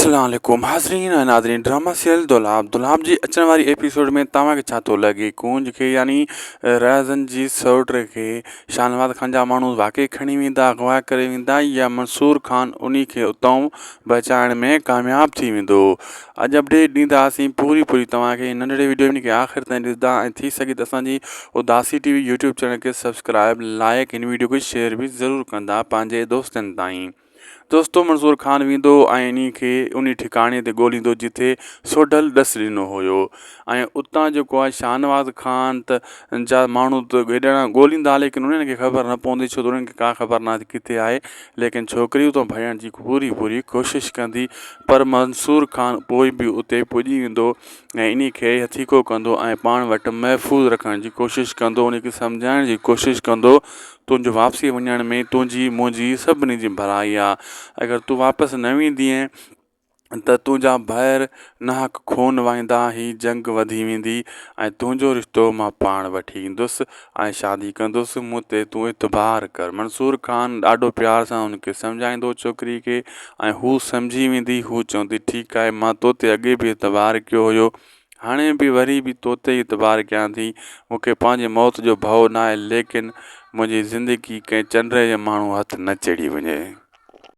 السلام عليڪم حاضرين ۽ ناظرين ڊراما سيريل دولاب دولاب جي اچڻ واري ايپيسوڊ ۾ توهان کي ڇا ٿو لڳي ڪونج کي يعني رهزن جي سئوٽ کي شاهنواز خان جا ماڻهو واقعي کڻي ويندا اغوا ڪري ويندا يا منصور خان انهي کي اتان بچائڻ ۾ ڪامياب ٿي ويندو اڄ اپڊيٽ ڏينداسين پوري پوري توهان کي ننڍڙي ويڊيو کي آخر تائين ڏسندا ۽ ٿي سگهي ته اسان جي Udasi T V YouTube channel کي سبسڪرائب لائڪ هن ويڊيو کي شيئر به ضرور ڪندا پنهنجي دوستن تائين دوستو منظور خان ويندو ۽ انهي کي انهي ٺڪاڻي تي ڳوليندو جتي سوڍل ڏس ڏنو هيو ۽ اتان جيڪو آهي شاهنواز خان ته جا ماڻهو ته هيڏانهن ڳوليندا ليڪن انهن کي خبر نه پوندي ڇو ته انهن کي ڪا خبر ناهي ته ڪٿي آهي ليڪن ڇوڪري اتان ڀڄڻ جي پوري پوري ڪوشش ڪندي پر منصور خان پوء به اتي پڄي ويندو ۽ انهي کي هٿيڪو ڪندو ۽ پاڻ وٽ محفوظ رکڻ جي ڪوشش ڪندو انهي کي سمجهائڻ جي ڪوشش ڪندو تنهنجو واپسي وڃڻ ۾ تنهنجي منهنجي سڀني جي ڀلائي آ اگر تون واپس نه ويندينء ته تنهنجا ڀائر ناحق خون وهائيندا هي جنگ وڌي ويندي ۽ تنهنجو رشتو مان پاڻ وٺي ايندس ۽ شادي ڪندس مون تي تون اعتبار ڪر منصور خان ڏاڍو پيار سان هن کي سمجهائيندو ڇوڪري کي ۽ هو سمجهي ويندي هو چوندي ٺيڪ آهي مان تو تي اڳي به اعتبار ڪيو هيو هاڻي به وري به توتي ئي اعتبار ڪيان ٿي. مون کي پنهنجي موت جو ڀؤ ناهي ليڪن منهنجي زندگي ڪنهن چنڊ جي ماڻهو هٿ نه چڙهي وڃي.